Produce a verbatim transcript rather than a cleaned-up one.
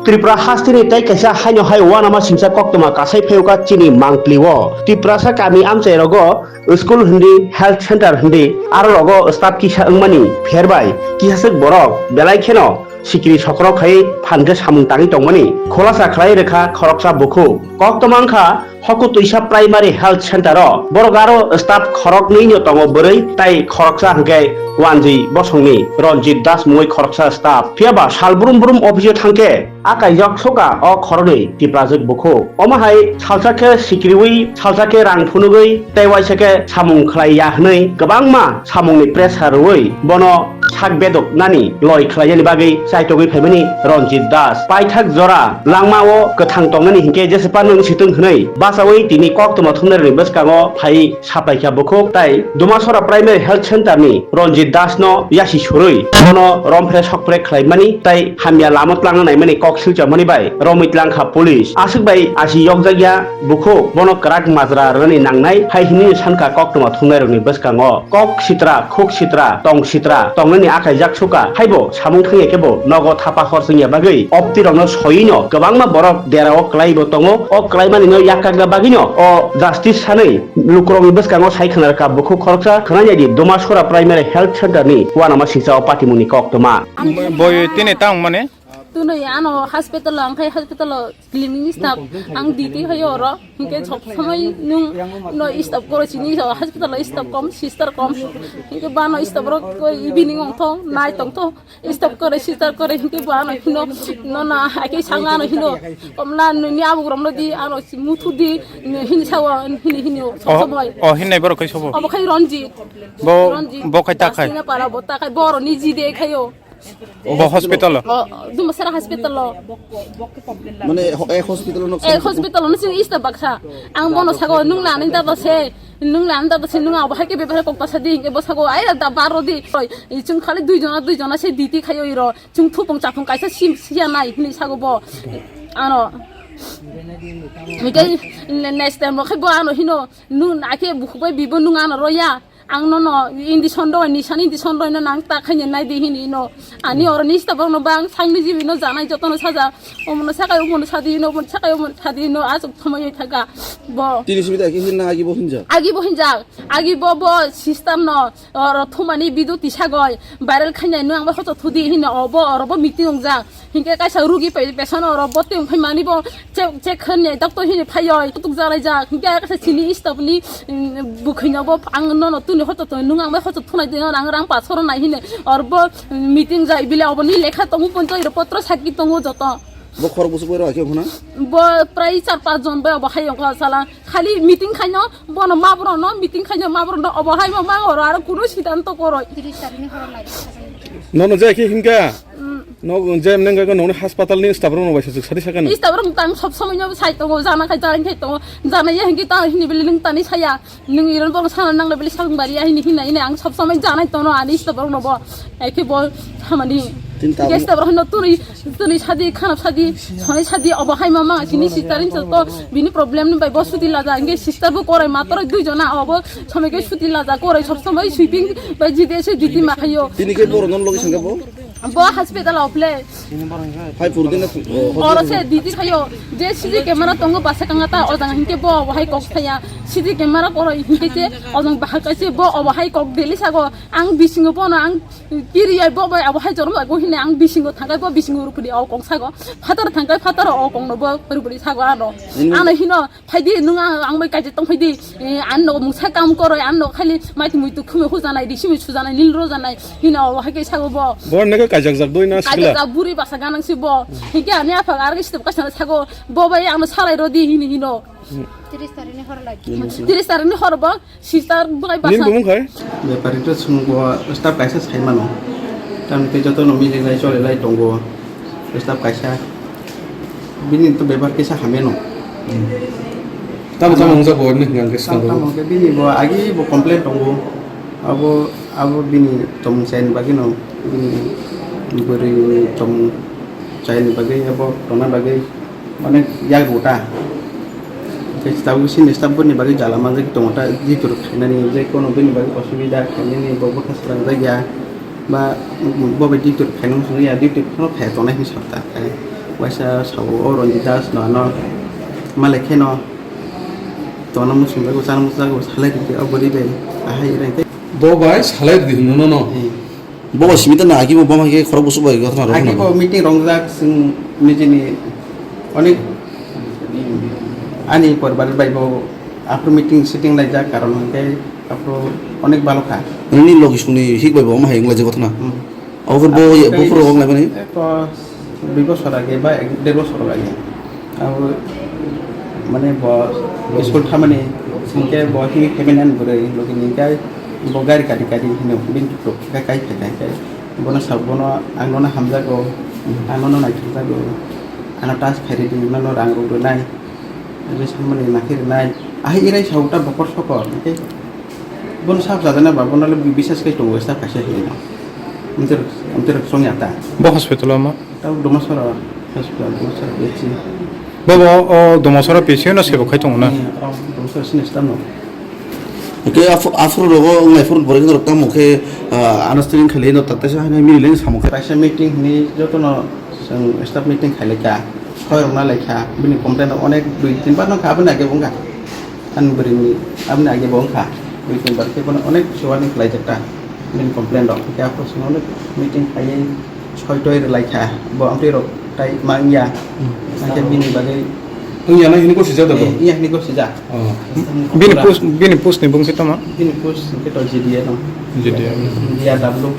Tripura hasteni tei kaisa haino hai uanama singcha koktwma kasai phaiuka chini mangpli o. Tiprasa kami amchai rogo school hindi, health center hindi, aro rogo staff kisa wngmani pherbai kisaswk borok belai kheno sikiri sokrok khai phan khe samung tangwi tongmani khulasa khlai rwkha khoroksa bukhuk. Koktwma wngkha Hokutwisa Primary Health Center o borok aro staff khoroknwi no tongo bwrwi tai khoroksa hwnkhe wanjwi bosongni Ranjit Das mungwi khoroksa staff. Phiyaba sal brum brum office o thangkhe a kaijak soka o khoroknwi tiprajwk bukhuk. Omo hai salsa khe sikriwi, salsa khe rang phunugwi tei waisa khe samung khlai ya hwnwi kwbangma samungni pressure rwui bono sak bedok nani loi khlainani bagwi chaitogwi phaimani Ranjit Das. Paithak jora langmao kwthang tongnani hinkhe jesa phano wng sitwng hwnwi bachaui tini koktwma thumnairokni bwskango phai saplaikha bukhuk tai Dumasora Primary Health Center ni Ranjit Das no yasi surui bono romphre sokphre khlaimani tai hamya lama tlangna naimani kok silchamani bai romwi tlangkha police. Aswk bai asi yokjakya bukhuk bono kwrak majra rwnani nangnai hai hinwi sankha koktwma thumnairokni bwskango. Kok sitra, khuk sitra, tong sitra, tongnani akaijak suka, haibo samung thangya khe bo nogo thapa hor chwngya bagwi optirokno soyino kwbangma borok derao kwlaibo tongo. O kwlaimanino yakkakna bagwino o justice sanwi lukurokni bwskango sai khna rwkha bukhuk khoroksa. Khna nai di Dumasora Primary Health Center ni uanama singcha o patimungni koktwma. Boi tini tang mane? Twnwi ano hospital o, ang khai hospital o clinic ni staff, ang duty khai oro, hinkhe sob somoi nwng no staff koro chini hospital o staff kom, sister kom, hinkhe bano staff rok koi evening ong thong, night ong thong, staff kore, sister kore, hinkhe bo ano hino, no na, haikhe sanga ano hino, komla nini abuk romno di, ano muthu di, hini sawa, hini hini sob Oh, somoi. Oh, hinai borok khai sobo? Obo khai Ranjit. Bo, Ranjit. Bo khai ta khai? Asina para bo ta khai, boro ni jide khai o. Bo hospital o? O, Dumasara hospital o. Mane ho-, ek hospital o nok Eh, hospital o nung sini ista baksa. Ang bono sago nung na nung tata se, nung na nung tata se nung abo hai ke bebare kok tasa di, ke bo sago ai da baro di. Oi, i chung khali dui jona, dui jona se duty khayo iro. Chung thupung chapung kaisa sim siya nai hini sago bo. Ano. Mikai ne-, next time bo khai bo ano hino nung na ke bukhuk bai bibo nung ano roya. Ang nono injection rw, nisan injection rw no nang ta khaina nai di hini no. Ani oro ni stop rok no bang sangni jibi no janai joto no saja. Omono sakai omono sadi no, omono sakai omono sadi no, asuk thomai thaka bo. Tini simi ta ki hinna agi bo hinja. Agi bo hinja, agi bo bo sister no oro thumani bidu tisa goi viral khaina no ang bo hoto thudi hini obo oro bo meeting ong jak. Hinkhe kaisa rugi pai-, pesan oro boti wngphai mani bo che-, check khainai doctor hini phaioi kutuk jalaijak. Hinkhe kaisa chini stop ni, mm, bwkhwino bo ang nono tuni hoto to nwng ang bai hoto thunai twi ang rang paso rwnai hini oro bo, mm, meeting jai bile oboni lekha tongo ponto iro potro sakki tongo joto. Bo khorok bwswk bai rw khe phuna? Bo prai char panch jon bai obo hai wngkha sala. Khali meeting khaino, bono mabrokno meeting khaino, mabrokno obo hai ma mang oro aro kunu siddhanto koroi. Nono je khe hinka? Mm. No je mneng ga noni hospital ni staff rok no bai sajak sadi sakani. Staff rok tang sob somoi no sai tongo, jana khai jana khai tongo, jana ye hinki ta hini bili nung tani saya, nung iron bong sana nang bili sakung bari ya hini hina hina ang sob somoi janai tono ani staff rok no bo, ekhe bo hamani. Tin tabuk. Staff rok no tuni Tuni sadi, khanap sadi, sonai sadi, obo hai mama, sini sister in to bini problem ni bai bo suti laja, inge sister bo korai mator dui jona, obo somoi ke suti laja, korai sob somoi sweeping bai jide se duty ma khayo. Tini ke boro non logi sangke bo? Bo hospital o ple. Hai pur din na, oh, Oro se duty khayo, je sidi camera tongo basa kanga ta, ojang hinke bo, obo hai kok saya, sidi camera korai hinke je, ojang bahak se bo, obo hai kok deli sago, ang bisingo bono, ang Kiri ai bo bai abo hai jormo bai bo hine ang bisingo thangkai bo bisingo rupudi o kong sago. Phatar thangkai phatar o kong no bo rupudi sago ano. Nini Ano hino phaidi nung ang, ang bai kaje tong phaidi. Eh, an no mungsa kam koroi an no khali mai tui mui tu khume hujanai di simi sujanai nil rojanai. Hino o hai ke sago bo. Bo nega kajak jak doi na Kaje sikla. Ta buri basa ganang si bo. Hike ani apha ar ke step kasana sago. Bo bai ano salai rodi hini hino. Tiris tarik ni horo lagi. Tiris tarik ni horo bo. Sister bwlai Nini basa. Bumung khai? Bepari to swng bo staff kaisa sai mano. Tam tei joto no mili lai chole lai tongo. Staff kaisa. Bini to bepar kisa hamya no. Tamo tamo wngsa bo ni hwnga khe Tam swkang tam bo. Hwnkhe bini bo agi bo complain tongo. Abo, abo bini tong chaini bagwi no, bini bwrwi tong chaini bagwi abo tongna bagwi. Mane yak rota. Tei tabuk sini staff ni bagwi jala manjak tongo ta, duty rok khainani je kono bini bagwi osubida khainani bo bwkha swrang jak ya ba bo bai duty rok khainani swngya, duty rok phano phai tongnai hinwi sap ta. Waisa sao o Ranjit Das no ano malai kheno tongna muchungjago, chana muchungjago, salai rwdi o goribai ahai rwdi. Bo bai salai rwdi hwnwi no no. Hmm. Bo bai simi ta na agi bo boma khe khorok busu bai gotna rok. Agi no bo meeting rongjak, chwng nijini onek ani poribar bai bo aphuru meeting sitting laijak, karon hwnkhe aphuru onek balo kha. Nini logi songni hik bai bo omo hai wnglaijak gotna. Hmm. Abo khe bo, bo phuru wng laimani? Eko dui bosor age ba ek, der bosor age. Abo mane bo school thamani hwnkhe bo hi hemen an bwrwi logini hwnkhe bo gari kadi kadi hino bini tok khe kai phai kai kai. Bono sabo bono ang nono hamjago, ang nono naithokjago, ano tas khairidi, nono rang rok rwnai. Abo samani nakhe rwnai. Ahai irai sao ta bokor sokor hwnkhe. Bono sak sajana ba, bono le bisas kai tongo, sak kaisa hinwi no. Amtwrwk, amtwrwk chwngya ta. Bo hospital o ma? Ta Domasora hospital, Domasora P H C. Bo, bo, o Domasora P H C no sebo khai tongo na? Eh, o Domasora sini stam no. Oke, afu-, afuru rogo, ngai furu borok no tamo khe, ah, understanding khlai no, ta, ta sa hwnwi mili le samo khe. Kaisa meeting hwnwi joto no chwng staff meeting khlai lai kha, khoi rok na lai kha, bini complaint rok onek dui tin bar no kha, aboni age bo wng kha. Ani bwrwini aboni age bo wngkha, meeting bar khe bono onek warning khlaijak ta, bini complaint rok. Hwnkhe aphuru chwng onek meeting khaiwi soitoi rwlai kha, bo amtwi rok tai ma wngya. Hmm. Hwnkhe bini bagwi wngya na hini gosijak da bo? Eh, iya hini gosijak. Oh. Bini post, bini post ni bung khe tamo? Bini post hwnkhe to G D A no. G D A. G D A W.